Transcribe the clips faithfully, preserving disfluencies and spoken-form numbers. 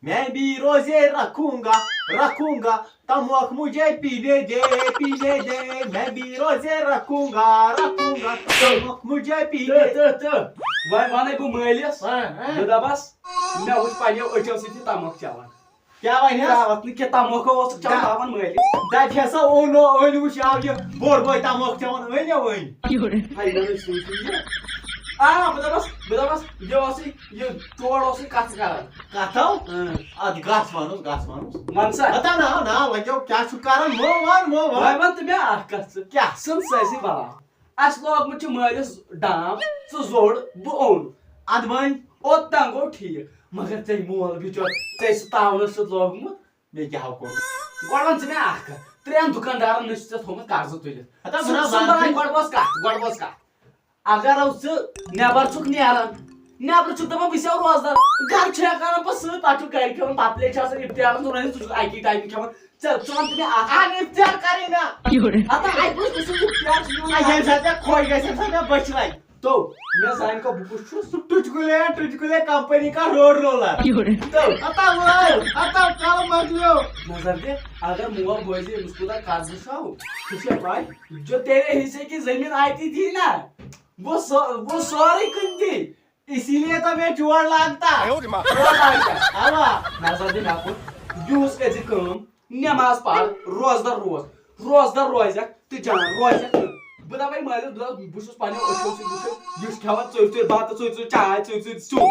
میں بھی روزے رکھوں گا، رکھوں گا، تموک مجھے پینے دے، پینے دے، میں بھی روزے رکھوں گا، رکھوں گا، تموک مجھے پینے تہٕ تہٕ تہٕ وۄنۍ وَنَے بہٕ مٲلِس، ہاں، ہاں۔ بہٕ دَپَس، مےٚ وٕچھ پنٛنیو أچھو سۭتۍ یہِ تموک چٮ۪وان۔ کیٛاہ وَنہِ؟ ترٛاوَتھ نہٕ کینٛہہ، تموکھو اوسُکھ چٮ۪وان دَ- تھاوان مٲلِس۔ دَپہِ ہسا اوٚن، اوٚن وٕچھ آو یہِ بوٚڑ بوے تموک چٮ۪وان، أنۍ یا أنۍ؟ ہاے، مےٚ نَے سوٗنٛچُے یہِ۔ آ، بہٕ دَپَس، بہٕ دَپَس، یہِ اوسُے، یہِ تور اوسُے کَتھٕ کَران۔ کَتھو؟ اۭں۔ اَدٕ گژھ وَنُس، گژھ وَنُس۔ وَن سا۔ ہتا نا، نا، وۄنۍ کیٛاہ، کیٛاہ چھُکھ کَران؟ مو وَن، مو وَن۔ وۄنۍ وَن تہٕ مےٚ اَکھ کَتھ ژٕ۔ کیٛاہ؟ ژھٕن سٲرسٕے بَلاے۔ اَسہِ لوگمُت چھُ مٲلِس ڈام، ژٕ زوٚڑ، بہٕ اوٚن۔ اَدٕ وۄنۍ؟ اوٚت تام گوٚو ٹھیٖک، مگر ژےٚ مول بِچور، ژےٚ سُہ تاونَس سۭتۍ لوگمُت۔ مےٚ کیٛاہ ہو کوٚر؟ گۄڈٕ وَن ژٕ مےٚ اَکھ کَتھ، ترٛٮ۪ن دُکاندارَن نِش چھُ ژےٚ تھوٚومُت قرضہٕ تُلِتھ۔ ہَتا ژٕ، بہٕ نا ژٕ زَن بَلاے، تہِ۔ گۄڈٕ بوز کَتھ، گۄڈٕ بوز کَتھ۔ اگر ژٕ نٮ۪بر چھُکھ نیران، نٮ۪برٕ چھُکھ دَپان، "بہٕ چھُسو روزدار"، گَرٕ چھُ ہٮ۪کان نہٕ پَتہٕ سۭتۍ، پَتہٕ چھُکھ گَرِ کھٮ۪وان، بَتہٕ پلیٹ چھِ آسان اِفتِیارَس دوران، ژٕ چھُکھ اَکی ٹایمہِ کھٮ۪وان۔ ژےٚ، ژٕ وَن تہٕ مےٚ اَکھ۔ اَہَن، اِفتِیار کَرٕے نا۔ ہَتا اَتہِ وٕچھ، ژٕ چھُکھ اِفتِیار چھُ یِوان۔ آ، ییٚمہِ ساتہٕ مےٚ خۄش گژھِ، ییٚمہِ ساتہٕ مےٚ بٔچھِ لَگہِ۔ تو، مےٚ زانہِ کَو بہٕ کُس چھُس؟ ٹُچکُلے، ٹُچکُلے کمپنی کا روڈ رولر۔ تو۔ ہتا وٲے، ہتا کَلہٕ مۄکلیو۔ نظر دِ، اگر مول بوزِ أمِس کوٗتاہ قرضہٕ چھُ، ژےٚ چھےٚ پَے؟ جو تیرے حصے کی زمین آتی تھی نا، وہ سو-، وہ سورُے کٕنۍ دی۔ اسی لیے تو میں چور لگتا۔ چور لگتا۔ اوا۔ نظر دِ مےٚ کُن، یُہُس کٔرۍ زِ کٲم، نٮ۪ماز پَر، روزدَر روز، روزدَر روزٮ۪کھ تہٕ جان روزٮ۪کھ نہٕ۔ بہٕ دَپَے مٲلِس، بہٕ دَپَس، بہٕ چھُس پنٛنٮ۪و أچھو سۭتۍ وٕچھان، یُس کھٮ۪وان ژٔرۍ ژٔرۍ بَتہٕ، ژٔرۍ ژٔرۍ چاے، ژٔرۍ ژٔرۍ سیُن۔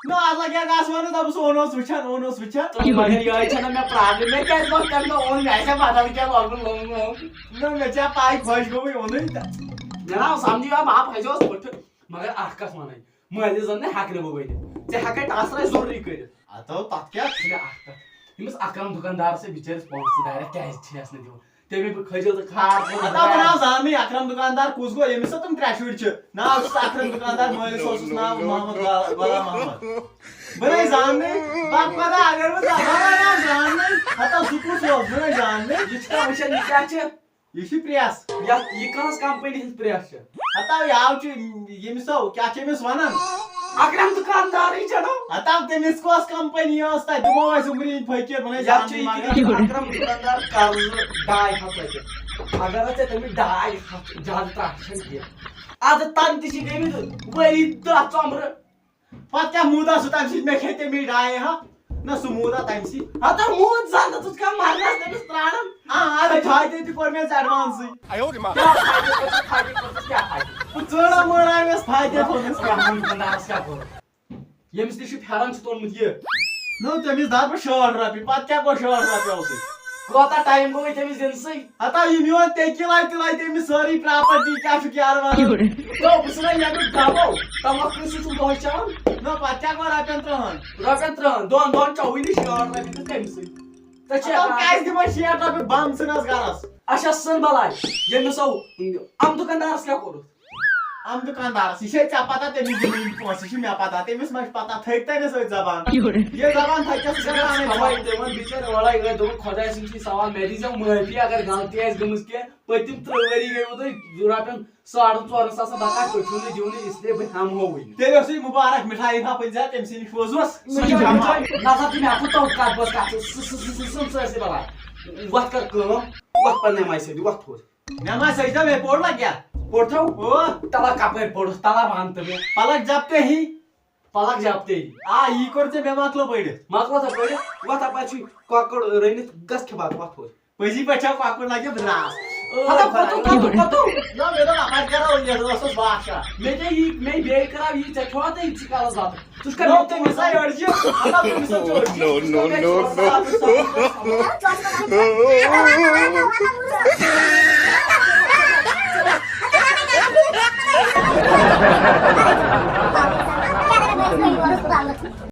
نہ، اَتھ لَگہِ ہا گژھ وَنُن، دَپُس، اوٚن اوس وٕچھان، اوٚن اوس وٕچھان۔ تہٕ مگر یِہوٚے چھَنہ مےٚ پرٛابلِم، مےٚ کیٛازِ لوٚگ تَمہِ دۄہ اوٚن، مےٚ آسہِ ہا بدل کینٛہہ لوگمُت، لوگمُت، لوگمُت۔ نہ، مےٚ چھےٚ پَے، خۄش گوٚوُے اوٚنُے تہٕ۔ مےٚ نہ آو سَمجھٕے، آ، بہٕ ہا پھَسیوس بٔٹھِس۔ مگر اَکھ کَتھ وَنَے، مٲلِس زَن نہٕ ہٮ۪کہٕ نہٕ بہٕ ؤنِتھ، ژےٚ ہٮ۪کَے ٹاسرَے ضروٗری کٔرِتھ۔ ہتو، تَتھ کیٛاہ؟ چھِ مےٚ اَکھ کَتھ، ییٚمِس اکرم دُکاندارَس سۭتۍ بِچٲرِس پونٛسہٕ ژٕ direct کیٛازِ چھِیَس نہٕ دِوان؟ تٔمۍ بہٕ کھٲجِو تہٕ کھار کوٚر ہتا، بہٕ ناو زاننٕے اکرم دُکاندار کُس گوٚو، ییٚمِس سۭتۍ تِم ترٛےٚ شُرۍ چھِ۔ ناو چھُس اکرم دُکاندار، مٲلِس اوسُس ناو محمد غا-، غلام محمد۔ بہٕ نَے زاننٕے، بہٕ پَرٕ اگر بہٕ زانہٕ، بہٕ نَے زاننٕے۔ ہتا، سُہ کُس اوس؟ بہٕ نَے زاننٕے۔ یہِ چھُکھا وٕچھان، یہِ کیٛاہ چھِ؟ یہِ چھِ پرٛٮ۪س۔ یَتھ، یہِ کٕہٕنٛز کمپنی ہٕنٛز پرٛٮ۪س چھِ؟ ہتا، یہِ آو چھُ، ییٚمِس آو، کیٛاہ چھِ أمِس وَنان؟ اکرم دُکاندارٕے چھَنو۔ ہتا، تٔمِس کۄس کمپنی ٲس؟ تۄہہِ دِمو أسۍ عُمرِ ہِنٛدۍ فقیٖر، وۄنۍ ہے، یَتھ چھِ یہِ مگر کہِ اکرم دُکاندار قرضہٕ ڈاے ہَتھ رۄپیہِ۔ اگر نہٕ ژےٚ تٔمِس ڈاے ہَتھ زیادٕ ترٛٹھ چھَنہٕ کینٛہہ۔ اَدٕ تَنہٕ تہِ چھِ گٔمٕتۍ ؤری دَہ ژۄمرٕ۔ پتہٕ کیٛاہ موٗدا سُہ تَمہِ سۭتۍ؟ مےٚ کھے تَمے ڈاے ہَتھ۔ نہ، سُہ موٗدا تَمہِ سۭتۍ۔ ہتا موٗد زَن تہٕ ژٕ چھُکھ مَرنَس تٔمِس پرٛاران۔ آ، آ، فٲیدٕ تہِ کوٚر مےٚ ژےٚ advance-ٕے۔ کیٛاہ فٲیدٕ کوٚرُتھ، فٲیدٕ کوٚرُتھ، کیٛاہ فٲیدٕ؟ بہٕ ژٲڑا مٲڑا مےٚ فٲیدٕ تھوٚومُت۔ کیٛاہ وَنہٕ دُکاندارَس کیٛاہ کوٚرُتھ؟ ییٚمِس نِش یہِ پھٮ۪رَن چھُ توٚنمُت یہِ۔ نہ، تٔمِس دَپہٕ بہٕ شٲٹھ رۄپیہِ، پَتہٕ کیٛاہ گوٚو شٲٹھ رۄپیہِ اوسُے؟ کوتاہ ٹایم گوٚو تٔمِس دِنسٕے؟ ہتا، یہِ میون تیٚکہِ لَٹہِ تہِ لَٹہِ أمِس سٲرٕے property، کیٛاہ چھُکھ یارٕ وَنان؟ تو بہٕ چھُس وَنان، ییٚمیُک ڈَبو، تَمَکھ کۭژ چھُکھ دۄہَس چٮ۪وان؟ نہ، پَتہٕ کیٛاہ گوٚو رۄپیَن ترٛہَن؟ رۄپیَن ترٛہَن، دۄن دۄہَن چٮ۪وٕے نہٕ شیٹھ رۄپیہِ تہٕ تٔمۍ سٕے۔ ژےٚ چھےٚ ہتا، کیٛازِ دِمَے شیٹھ رۄپیہِ بَم ژھٕنَس گَرَس؟ اچھا، سُن بَلاے، ییٚمِس آو، اَمہٕ دُکاندارَس کیٛاہ کوٚرُتھ؟ اَمہٕ دُکاندارَس، یہِ چھے ژےٚ پَتہ، تٔمِس دِمہٕ یِم پونٛسہٕ، یہِ چھُ مےٚ پَتہ، تٔمِس ما چھِ پَتہ، تھٔکۍ تٔمِس أتھۍ زبان۔ یہِ زبان تھٔکِس ژٕ کَران خبر، تِمَن بِچارٮ۪ن وَلَے، یِہوٚے دوٚپُن، خۄداے سٕنٛدۍ چھِ سوال، مےٚ دیٖزیو معٲفی، اگر غلطی آسہِ گٔمٕژ کینٛہہ۔ پٔتِم تٕرٛہ ؤری گٔے وۄنۍ تۄہہِ رۄپیَن ساڑَن ژورَن ساسَن بَکار پٔٹھِو نہٕ دِونٕے، اس لیے بہٕ ہٮ۪مہٕ ہو وٕنہِ۔ تیٚلہِ اوسُے مُبارک مِٹھایہِ ہنا پٕنٛزِ ہا تٔمۍ سٕے نِش ووزُس۔ سُہ چھُ مِٹھایہِ، نَسا تہِ مےٚ کوٚر تو کَتھ بٲژ کَتھ، سُہ، سُہ، سُہ، سُہ، سُہ، سُہ، سُہ، سُہ، سُہ، بَلاے۔ وۄتھ کَر کٲم، وۄتھ پَنٕنہِ مایہِ سۭتۍ، وۄتھ ہیوٚر۔ مےٚ ما سجدہ، مےٚ پوٚر نا کیٛاہ؟ پوٚرتھو؟ او۔ تَلہ کَپٲرۍ پوٚرُتھ؟ تَلہ وَن تہٕ مےٚ۔ پَلک جب تے ہی۔ پَلک جب تے ہی۔ آ، یی کوٚر ژےٚ، مےٚ مۄکلو پٔرِتھ۔ مۄکلو سا پٔرِتھ؟ وۄتھ اَپٲرۍ چھُے کۄکُر رٔنِتھ، گژھ کھےٚ بَتہٕ، وۄتھ ہور۔ پٔزی پٲٹھۍ چھا کۄکُر لَگہِ درٛاس۔ ہَتہ کھوٚتُو، کھوٚتُو، کھوٚتُو۔ نہ، مےٚ دوٚپ اَپٲرۍ کَرو، یَتھ اوسُس باسان۔ مےٚ کیٛاہ یی، مےٚ بیٚیہِ کَرو یی، ژےٚ کھیوٚوا تہٕ یِتسٕے کالَس بَتہٕ؟ ژٕ چھُکھ نو تٔمِس سا أڑجہِ، مطلب تٔمِس سا چھُ أڑجہِ۔ No, no, no, no.